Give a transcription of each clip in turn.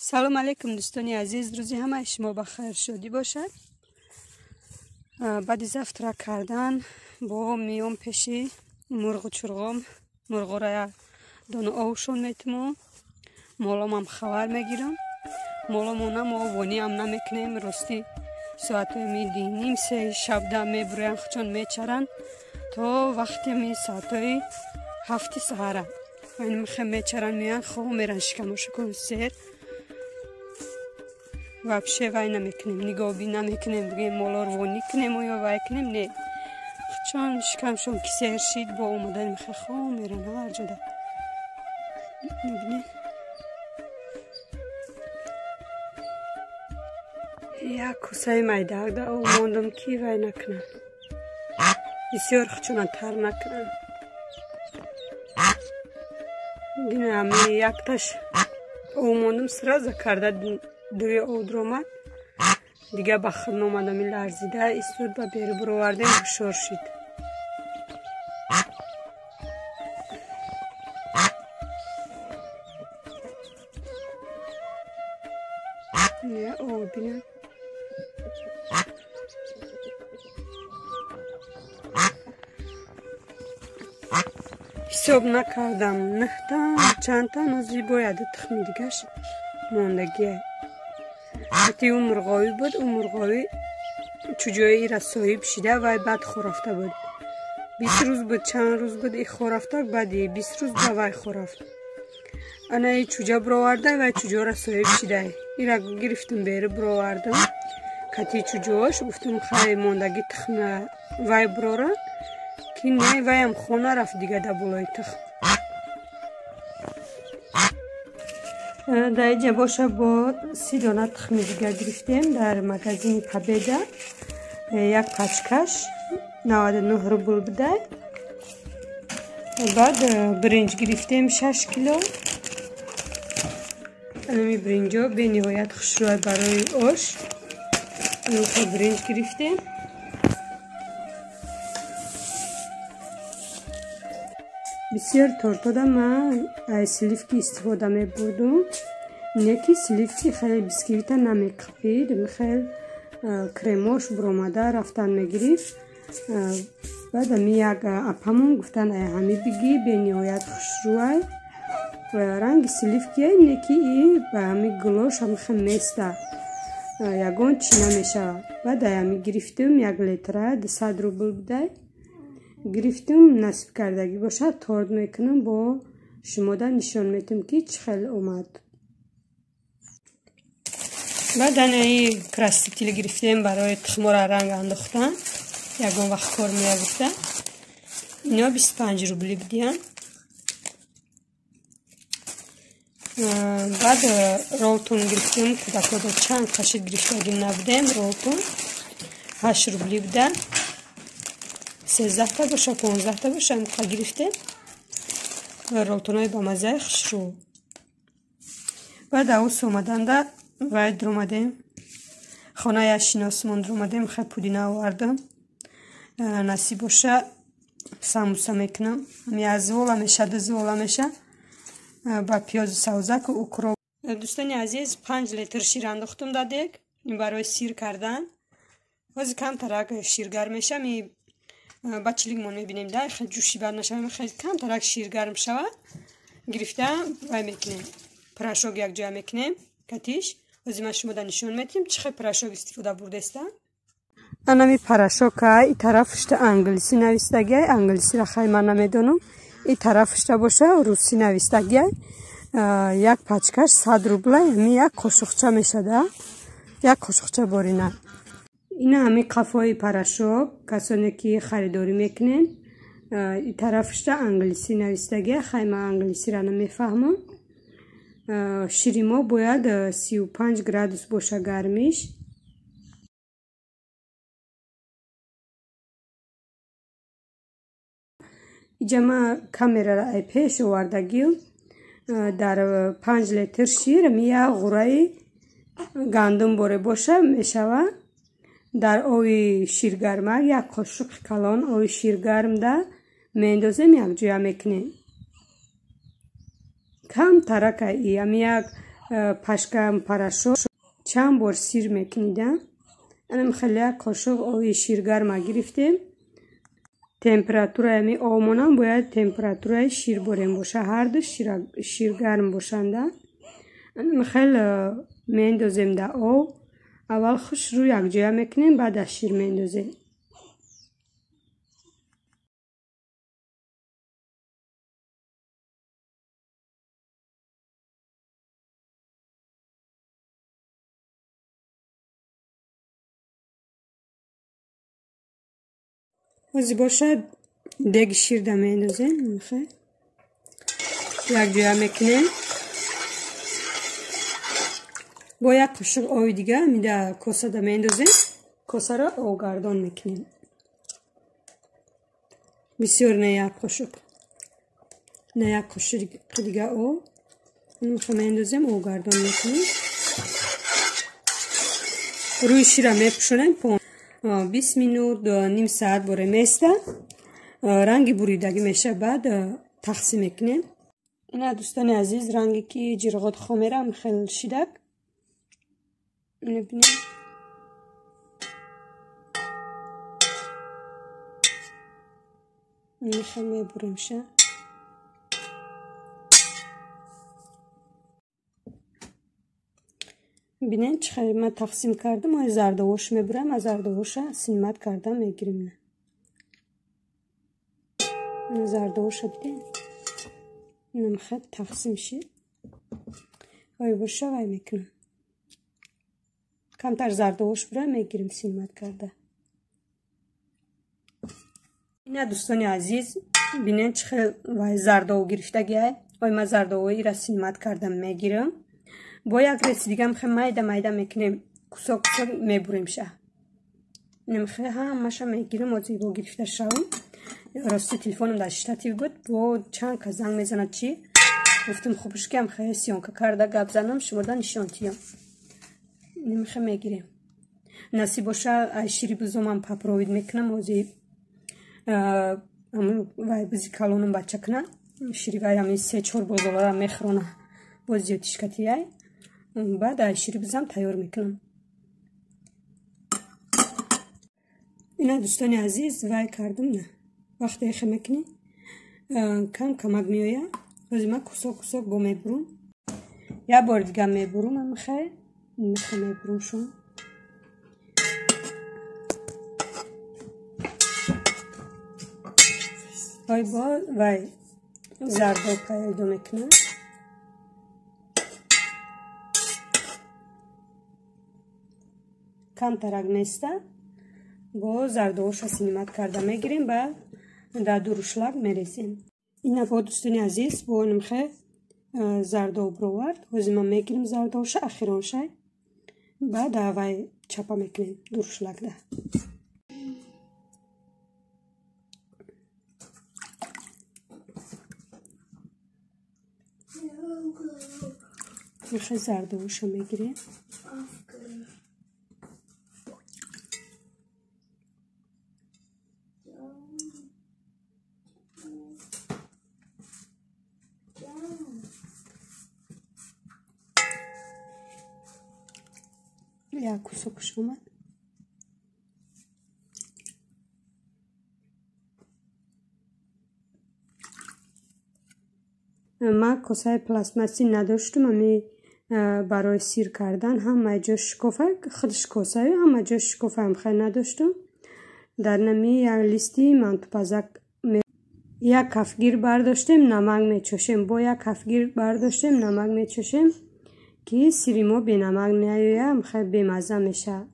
Салом алейкум дӯстони азиз, рӯзи ҳамаи шумо ба хайр шодӣ бошад. Баъди завтрак кардан бо миём пеши мурғу чурғом, мурғора як дона овшон метиму моломам хабар мегирам. Моломона мо вониам намекунем, рости соатҳои миди ним се шабда мебурӯянд, чун мечаранд то вақти ми соатҳои ҳафти саҳара. Мехе мечаранд, меянд, хоб меранд, шикамошукун сер. Вообще вай намекунем, нигоҳбин намекунем, бигем молор вонӣ кунем ё вай кунем, не. Чун шикамшон ки сер шид, бо омадани мехе хоб меранд ҳар ҷода. Мебинед? Як кусаи майдаакда об мондам ки вай накунам, бисёр хучуна тар накунам. Динами якташ об мондам, сразу карда дуи об дуромад, дига ба худ номадам, ларзида истод, ба беру буровардем, ҳушёр шид. Об бинам. Ҳисоб накардам, нӯҳта чандта нози бояд тухми дигаш мондагия. Ҳати ӯ мурғовӣ буд, ӯ мурғовӣ чуҷои ира соҳиб шида, вай баъд хорафта буд. 20 рӯз буд, чанд рӯз буд и хорафта, баъди 20 рӯз ба вай хорафт. Ана и чуҷа буроварда, вай чуҷора соҳиб шида. Ира гирифтам, беру буровардам. Кати чуҷоаш гуфтам хай мондаги тухма вай бурора, ки не, ваям хона рафт дига да болои тухм. Дар инҷа боша бо 30 дона тухми дига гирифтем дар магазини Победа. Як пачкаш 99 рубл буда. Баъд биринҷ гирифтем 6 кило. Ами биринҷо бениҳоят хушрӯй барои ош. Инхо биринҷ гирифтем. Бисёр тортода ман сливки истифода мебурдум. Не ки сливки хеле бисквита намеқапид, хеле кремош буромада рафтан мегирифт. Баъд ами як апамон гуфтан ҳами биги, бениҳоят хушрӯай. Ранги сливкие, не ки и ба ҳами гулош ҳамихе места, ягон чӣ намешавад. Баъд ами гирифтум, як литра 200 рубл будай. Гирифтум, насиб кардагӣ бошад торт мекунам, бо шумода нишон метам ки чӣ хел омад. Баъд анаи краситель гирифтем барои тухмора ранг андохтан, ягон вақт кор меягуфта. Ино 25 рубли будиянд. Баъд ролтон гирифтем, кӯдакода чанд қашид гирифтагӣ набудем. Ролтон 8 рубли буда, 13та боша, 15та боша қа гирифтем. Ролтонои ба маззаи хушрӯ. Баъд авус омаданда вай дуромадем, хонаи шиносмон дуромадем, хай пудина овардам. Насиб боша самуса мекунам. Ами аз звола меша, ду звола меша, ба пиёзу савзаку укроп. Дӯстони азиз, 5 литр шир андохтум дар дег барои сир кардан. Ҳозир камтарак шир гарм меша, ми ба чилигмон мебинем да, хеле ҷӯши бад нашава, хеле камтарак шир гарм шава, гирифта вай мекунем, порошок якҷоя мекунем катиш. Ҳозир ман шумода нишон метиҳам чӣ хел порошок истифода бурдеста. Анами порошока и тарафушта англисӣ навистагиай, англисиро хай ман намедонам. И тарафушта боша русӣ навистагиай. Як пачкаш 100 рубла, ами як қошуқча мешада, як қошуқча борина. Ина ҳами қафои порошок, касоне ки харидорӣ мекунен, и тарафушта англисӣ навистагиай, хай ман англисиро намефаҳмам. Шири мо бояд 35 градус боша гармиш. Иҷа ман камерара ай пеш овардагиам. Дар 5 литр шир ми як ғураи гандум боре боша мешава. Дар ови ширгармак як қошуқи калон ови ширгармда меандозем, якҷоя мекунем. Кам тарака и ами як Пашка порошок чанд бор сир мекунида. Анам хеле як қошуқ оби ширгарма гирифтем. Температураи ами обмонам бояд температураи шир борем боша. Ҳар ду ширгарм бошанда. Анам хеле меандозем да об. Аввал хушрӯ якҷоя мекунем, баъд аз шир меандозем. Ҳозир бошад деги ширда меандозем, якҷоя мекунем. Бо як қошуқ оби дига мида косада меандозем. Косаро обгардон мекунем. Бисёр не як қошуқ, не як қошуқи дига об меандозем, обгардон мекунем. Рӯи шира мепӯшонем. 20 минут, ним саат боре места. Ранги буридагӣ меша, баъд тақсим мекунем. Ина дӯстони азиз, ранге ки ҷирғот хомерам хел шидак. Мебинем. Мехел мебуремша. Бинен чӣ хел ман тақсим кардам. Ои зардовош мебурам, аз зардовоша синимат карда мегирем. Зардовоша биден. Намхел тақсим шид. Ой боша вай мекунам. Камтар зардовош бура мегирем синимат карда. Ина дӯстони азиз, бинен чӣ хел вай зардов гирифтагиай. Ой ман зардовоира синимат карда мегирам. Бо як реси дигам хе майда майда мекунем, кусок кусок мебуремша. Намхе ҳамаша мегирам, озир бо гирифта шавам. Рости телефонам дар штатив буд, бо чанд кас занг мезанад чӣ. Гуфтам хубш ки ҳамхе съёмка карда гап занам, шумода нишон тиём. Намхе мегирем. Насиб боша ай шири бузомам папровид мекунам, озир вай бузи калонам бача кунам. Шири вай ҳами 3-4 бозолара мехӯрона, боз зиёдтишкатияй. Баъд ай шири бузам тайёр мекунам. Ина дӯстони азиз, вай кардам на. Вақте эхе мекунӣ, кам камак меояд. Ҳозир ман кусок кусок бо мебурум. Як бори дига мебурум амхе, мехе мебурумшон. Ой бо вай зардоб пайдо мекунам. Камтарак места бо зардовоша синимат карда мегирем, ба дар дурушлак мерезем. Ина бо дӯстони азиз, бо намхе зардов бировард. Ҳозир ман мегирем зардовша, ахиронша, баъд вай чапа мекунем дурушлакда. Мехе зардовоша мегирем. Як кусокш омад. Ман косаи пластмассӣ надоштум, ами барои сир кардан ҳама ҷо шикофа, худш косаю ҳама ҷо шикофаам хел надоштум. Дар нами як листи мантупазак як кафгир бардоштем, намак мечошем. Бо як кафгир бардоштем, намак мечошем, ки сири мо бенамак наояд, хел бемазза мешавад.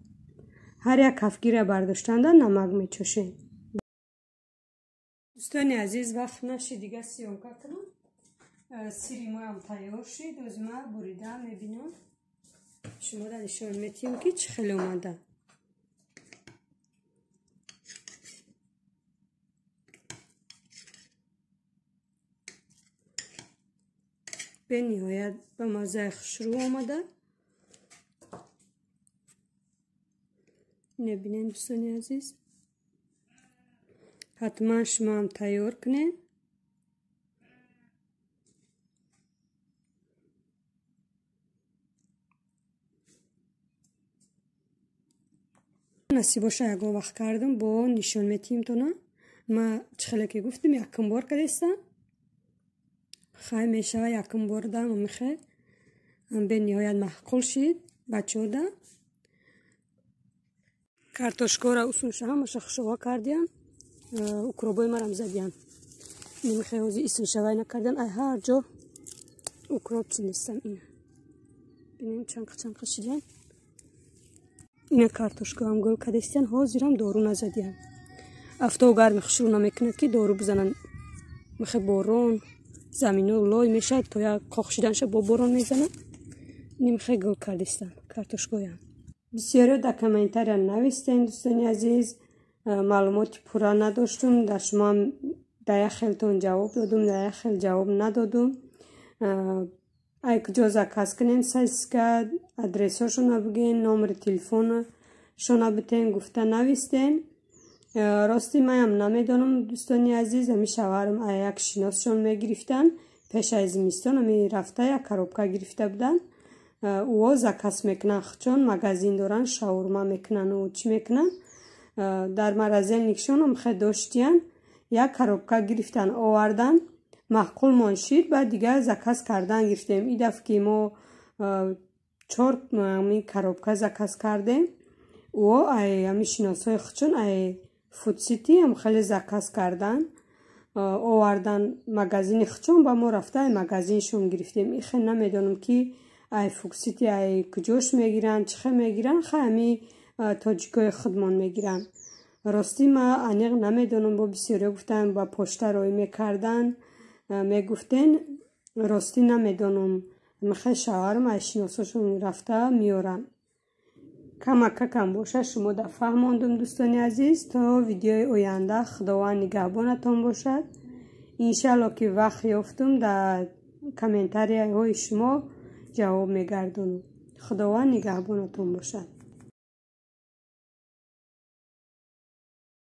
Ҳар як кафгира бардоштанда намак мечошем. Дӯстони азиз, вақт нашид дига съёмка кунам. Сири моям тайёр шид. Ҳозир ман бурида мебинам. Шуморо нишон метиҳем, ки чӣ хеле омада. Бениҳоят ба маззаи хушрӯ омада. Мебинем дӯстони азиз. Ҳатман шумоам тайёр кунед. Насиб боша, ягон вақт кардам, бо нишон метиҳимтона. Ма чӣ хеле ки гуфтам, якум бор кардестам. Хай, мешава, якум бор дам михе бениҳоят маъқул шид бачаода. Картошкора усунша ҳамаша хушова кардиян, укробои марам задиян. Немихе ҳози исмшавай накардан, ай ҳар ҷо укроп чинистам. Ина бинем, чанқа чанқа шидиян. Ина картошкаам гул кадестиян, ҳозирам дору назадиян. Афтоб гарми хушрӯ намекунад, ки дору бизанан. Михе борон замино лой мешавад, то як қоқ шиданша бо борон мезанад. Нимихе гул кардистан картошкоям. Бисёриё дар комментария навистен, дӯстони азиз, маълумоти пурра надоштум, дар шумоам дар як хелтон ҷавоб додум, дар як хел ҷавоб надодум. Ай куҷо заказ кунем сосиска, адресҳошона бигӯен, номери телефоншона битен гуфта навистен. Рости маям намедонам, дӯстони азиз. Ами шавҳарам ай як шиносшон мегирифтан пеш аз зимистон, ами рафта як коробка гирифта буданд. Ӯо заказ мекунанд, хучон магазин доранд, шаурма мекунану чӣ мекунанд. Дар морозильникшон омхе доштиян, як коробка гирифтан, овардан, маъқулмон шид, баъд дигар заказ кардан гирифтем. И дафъ ки мо чор коробка заказ кардем, ӯо ай ами шиносҳои худшон ай Фудсити ам хеле заказ кардан, овардан магазини худшон, ба мо рафта ай магазиншон гирифтем. Ихе намедонам, ки ай Фудсити ай куҷош мегиранд, чӣ хел мегиранд. Хай, ами тоҷикои худмон мегиранд. Ростӣ ма аниқ намедонам. Бо бисёриё гуфтанд, ба почта роӣ мекардан мегуфтен. Ростӣ намедонам. Михе шавҳарам ай шиносошон рафта меоранд. Камакакам боша, шумо да фаҳмондум, дӯстони азиз. То видеои оянда Худованд нигаҳбонатон бошад. Иншалло, ки вақт ёфтум, дар комментарияҳои шумо ҷавоб мегардонам. Худованд нигаҳбонатон бошад.